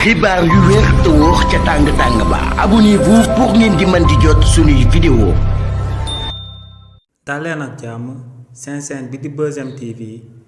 xibaar yu wér te wóor ca tàng ba abonnez-vous pour ngeen di mën di jot suñuy vidéo. daleen ak jàmm seen chaîne bi di Buzz M TV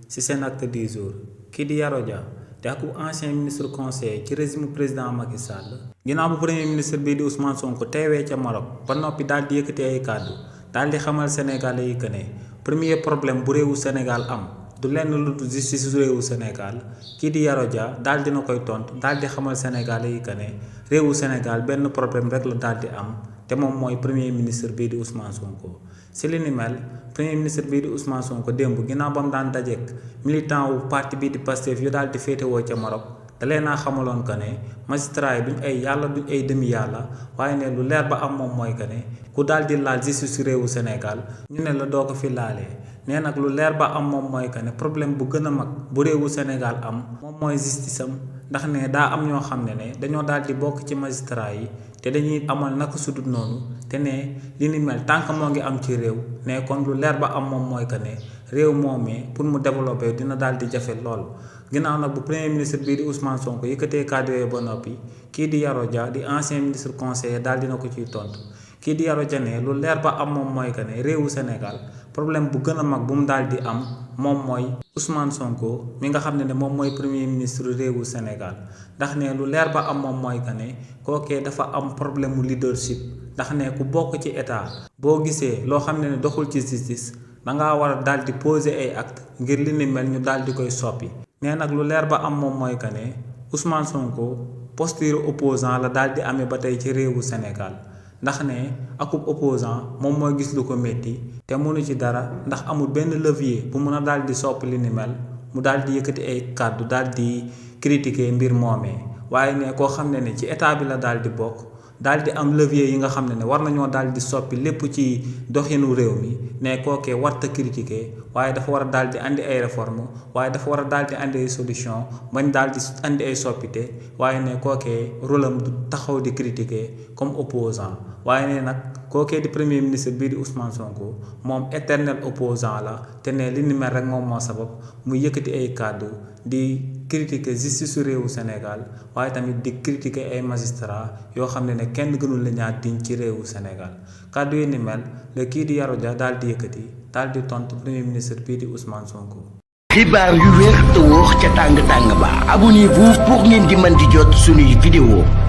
ci seen acte du jour kii di Yaro Dia di ak ancien ministre conseiller ci régime président Macky Sall ginnaaw bu premier ministre bii di Ousmane Sonko teewee ca Maroc ba noppi daal di yëkkati ay kàddu daal di xamal Sénégalais yi que ne premier problème bu réewu Sénégal am du lenn lu dul justice réewu Sénégal kii di Yaro Dia daal dina koy tontu daal di xamal Sénégalais yi que ne réewu Sénégal benn problème rek la daal di am te moom mooy premier ministre bii di Ousmane Sonko. si li ni mel premier ministre bii di Ousmane Sonko démb ginnaaw ba mu daan dajeek militant wu parti bii di Pastef yu daal di féetewoo ca Maroc da leen a xamaloon que ne magistrat yi duñ ay yàlla duñ ay demi yàlla waaye ne lu leer ba am moom mooy que ne ku daal di laal justice réewu Sénégal ñu ne la doo ko fi laalee. nee nag lu leer ba am moom mooy que ne problème bu gën a mag bu réewu Sénégal am moom mooy justice am ndax ne daa am ñoo xam ne dañoo daal di bokk ci magistrat yi te dañuy amal naka sudut noonu te ne li ni mel tant que moo ngi am ci réew ne kon lu leer ba am moom mooy que ne réew moomee pour mu développer dina daal di jafe lool. ginnaaw nag bu premier ministre bii di Ousmane Sonko yëkkatee kàddu yooyu ba noppi kii di Yaro Dia di ancien ministre conseiller daal dina ko ciy tontu kii di Yaro Dia ne lu leer ba am moom mooy que ne réewu Sénégal problème bu gën a mag bu mu daal di am moom mooy Ousmane Sonko mi nga xam ne moom mooy premier ministre réewu Sénégal ndax ne lu leer ba am moom mooy que ne kookee dafa am problème mu leadership ndax ne ku bokk ci état boo gisee loo xam ne doxul ci justice dangaa war a daal di poser ay acte ngir li ni mel ñu daal di koy soppi. nee nag lu leer ba am moom mooy que ne Ousmane Sonko posture opposant la daal di amee ba tey ci réewu Sénégal. ndax ne akub opposant moom mooy gis lu ko métti te mënu ci dara ndax amul benn levier bu mën a daal di soppi li ni mel mu daal di yëkkati ay kàddu daal di critiquer mbir moomee waaye ne koo xam ne ci état bi la daal di bokk daal di am levier yi nga xam ne war nañoo daal di soppi lépp ci doxinu réew mi ne kookee warta critiquer waaye dafa war a daal di andi ay réforme waaye dafa war a daal di andi ay solution bañ daal di andi ay soppite waaye ne kookee rôle am du taxaw di critiquer comme opposant waaye ne nag kookee di premier ministre bii di Ousmane Sonko moom éternel opposant la te ne li ni mel rek moom moo sabab mu yëkkati ay kàddu di critiquer justice su réewu Sénégal waaye tamit di critiquer ay magistrats yoo xam ne kenn gënul la ñaar diñ ci réewu Sénégal kàddu yi ni mel la kii di Yaro Dia daal di yëkkati daal di tontu premier ministre bii di Ousmane Sonko. xibaar yu wér te wóor ca tàng ba abonnez-vous pour ngeen di mën di jot suñuy vidéo.